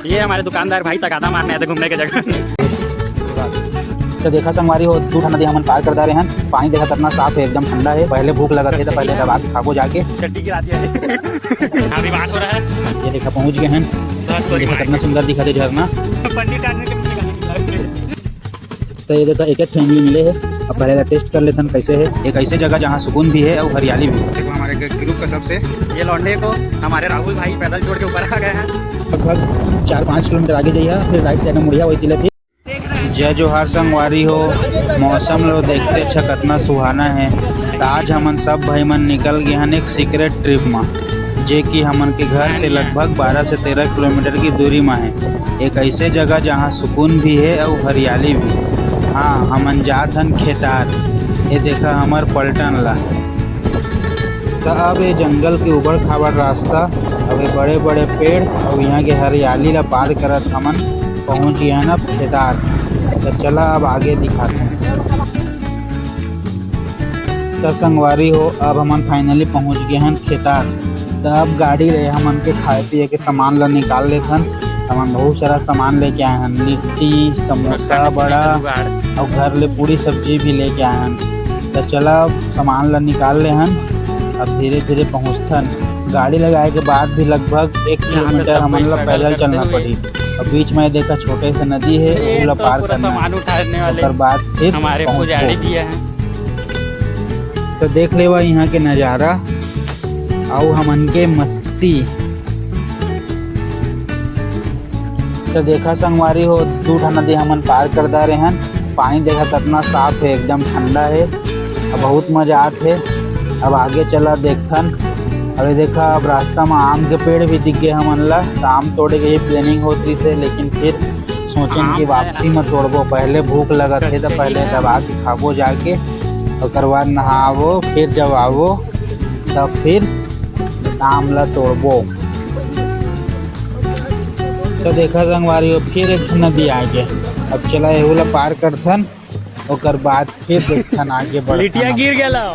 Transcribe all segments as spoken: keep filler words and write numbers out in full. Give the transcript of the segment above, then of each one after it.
ये हमारे दुकानदार भाई तगादा मारने आए थे घूमने के जगह। तो देखा संगवारी हो, दू ठन नदी हमन पार कर डारे हन। पानी देखा कितना साफ है, एकदम ठंडा है। पहले भूख लगत है तो पहले दबा के खाबो जाके। चड्डी गिरा दिया है। अभी बात हो रहा है। ये देखा पहुंच गए हैं। देखा कितना सुंदर दिखा दे झरना। पंडित आदमी के पीछे गाने निकला। तो ये देखा एक एक ठो इमली मिले है। अब पहले टेस्ट कर लेथन कैसे है। एक ऐसे जगह जहाँ सुकून भी है और हरियाली भी। देखो हमारे ग्रुप का सबसे ये लौंडे को हमारे राहुल भाई पैदल छोड़ के ऊपर आ गए हैं। लगभग चार पाँच किलोमीटर आगे जाइए, फिर राइट साइड में मुड़िया वही तिले फिर। जय जोहार संगवारी हो, मौसम लो देखते अच्छा कितना सुहाना है। तो आज हमन सब भाई मन निकल गए हन एक सीक्रेट ट्रिप में, जे कि हमन के घर से लगभग बारह से तेरह किलोमीटर की दूरी में है। एक ऐसे जगह जहाँ सुकून भी है और हरियाली भी। हाँ, हमन जात हन खेतार। ये देखा हमर पलटन ला। त अब ये जंगल के उबड़ खाबड़ रास्ता, अब ये बड़े बड़े पेड़ और यहाँ के हरियाली ला पार करत हमन पहुँच गए हन अब खेतार। तो चला अब आगे दिखाते हैं। त संगवारी हो, अब हमन फाइनली पहुँच गए हन खेतार। त अब गाड़ी ले हमन के खाए पिए के सामान ला निकाल लेथन। हमन बहुत सारा सामान लेके आए हन, लिट्टी, समोसा, बड़ा और घर ले पूरी सब्जी भी लेके आए हन। त चला अब सामान ला निकाल ले हन, अब धीरे धीरे पहुँचथन। गाड़ी लगाए के बाद भी लगभग एक किलोमीटर हमन ला पैदल चलना पड़ी। और बीच में देखा छोटे से नदी है, ओला पार करना है। ओकर बाद फिर हमारे पुजारी भी है। तो देख लेवा यहाँ के नजारा अउ हमन के मस्ती। तो देखा संगवारी हो, दू ठन नदी हमन पार कर डारे हन। पानी देखा कितना साफ है, एकदम ठंडा है, अब बहुत मजा आत है। अब आगे चला देखथन। अरे देखा, अब रास्ता में आम के पेड़ भी दिख गए हमन ला, तो आम तोड़े के ही प्लानिंग होत रहिस है, लेकिन फिर सोचेन कि वापसी में तोड़बो, पहले भूख लगत है तो पहले दबा के खाबो जाके, ओकर बाद नहाबो, फिर जब आबो तब फिर आम ला तोड़बो। तो देखा संगवारी हो, फिर एक ठन नदी आ गए। अब चला एहू ला पार करथन, ओकर बाद फिर देखथन आगे बढ़थन। लिटिया गिर गेला।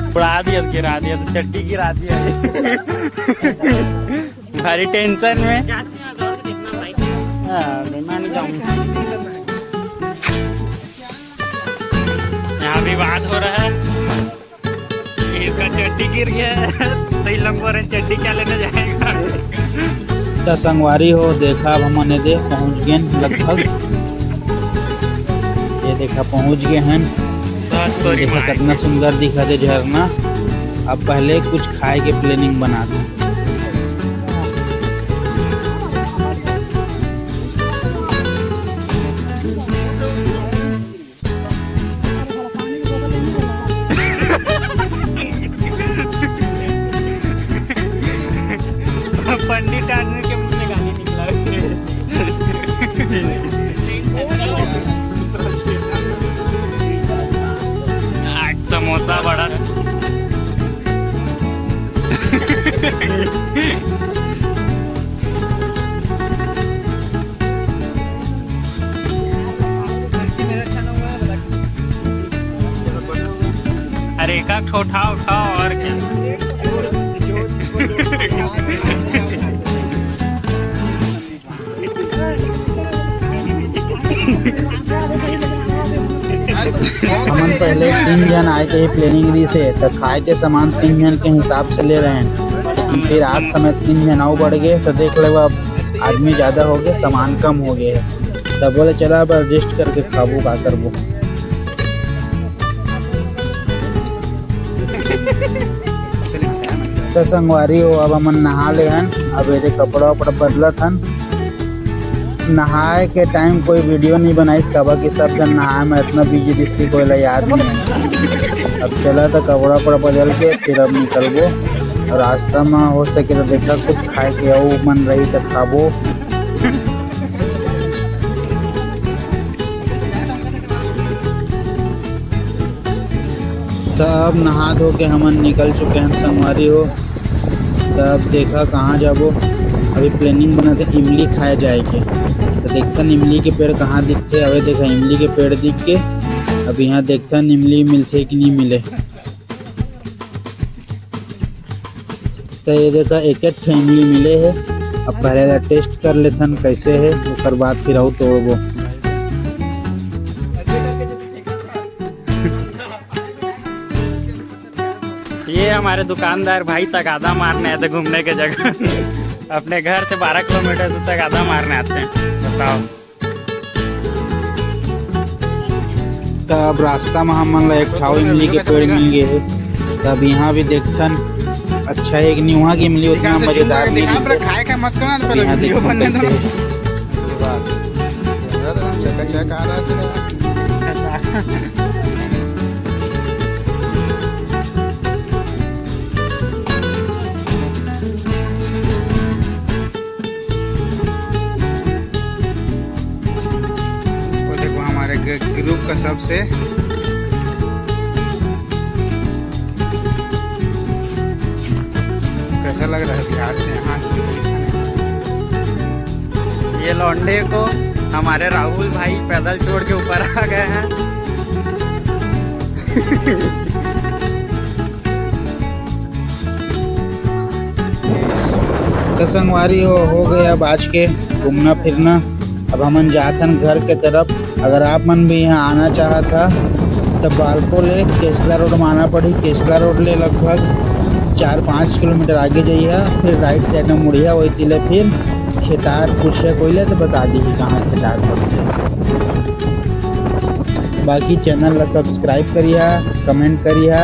उड़ा दिया, गिरा दिया, तो चड्डी गिरा दिया। भारी टेंशन में। हाँ, बेईमानी जाऊंगी। यहाँ विवाद हो रहा है। इसका चड्डी गिर गया है, तो इन लोग बोल रहे हैं, "चड्डी क्या लेने जाएगा?" त संगवारी हो, देखा अब हमन एदे पहुंच गेन लगभग। ये देखा पहुंच गए हैं। देखा कितना सुंदर दिखा दे झरना। अब पहले कुछ खाए के प्लानिंग बना दे। पंडित आदमी के मुंह से गाली निकला। आज समोसा बड़ा। अरे एक आध ठो उठाओ, उठाओ, और क्या। हमन पहले तीन झन आए के ही प्लानिंग रहिस हे, त खाए के सामान तीन झन के हिसाब से ले रहे हैं, लेकिन फिर आज समेत तीन झन अउ बढ़ गए, तो देख लेवा, अब आदमी ज्यादा हो गए, सामान कम हो गए, तब बोले चला अब एडजस्ट करके खाबो, का करबो। तो संगवारी हो, अब हमन नहा ले हन, अब एदे कपड़ा उपड़ा बदलत हन। नहाए के टाइम कोई वीडियो नहीं बनाइस, काबर कि सब झन नहाए में इतना बिजी दिस कि कोई ला याद नहीं है। अब चला तो कपड़ा उपड़ा बदल के फिर अब निकलबो। रास्ता में हो सके तो देखा कुछ खाए के अउ मन रही तो खाबो। त अब नहा धो के हमन निकल चुके हन संगवारी हो। त अब देखा कहाँ जाबो, अभी प्लानिंग बनत हे इमली खाए जाए के। त देखथन इमली के पेड़ कहाँ दिखथे। अबे देखा इमली के पेड़ दिख के, अब यहाँ देखथन इमली मिलथे कि नहीं मिले। तो ये देखा, एक एक ठे इमली मिले हे। अब पहले ला टेस्ट कर लेथन कैसे हे, ओकर बाद फिर अउ तोड़बो। ये हमारे दुकानदार भाई तगादा मारने आए थे घूमने के जगह। अपने घर से बारह किलोमीटर से तगादा मारने आते हैं, बताओ। त अब रास्ता में हमन ला एक ठाव इमली के पेड़ मिल गए हे। त अब यहाँ भी देखथन, अच्छा हे कि नहीं, वहाँ की इमली उतना मजेदार नहीं दिखे। खाए का मत करना, अब यहाँ देखथन कैसे हे। वो देखो, हमारे ग-, ग्रुप का सबसे कैसा लग रहा है बिहार से यहाँ। ये लौंडे को हमारे राहुल भाई पैदल छोड़ के ऊपर आ गए हैं। तो संगवारी हो, हो गया अब आज के घूमना फिरना। अब हमन जाथन घर के तरफ। अगर आप मन भी यहाँ आना चाहत हा, तो बालको ले केसला रोड में आना पड़ी। केसला रोड ले लगभग चार पाँच किलोमीटर आगे जइहा, फिर राइट साइड में मुड़िया, वही तिले फिर खेतार पूछे कोई ले तो बता दी कहाँ खेतार पड़थे। बाकी चैनल ला सब्सक्राइब करिहा, कमेंट करिहा,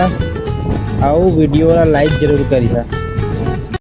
अउ वीडियो ला लाइक जरूर करिहा।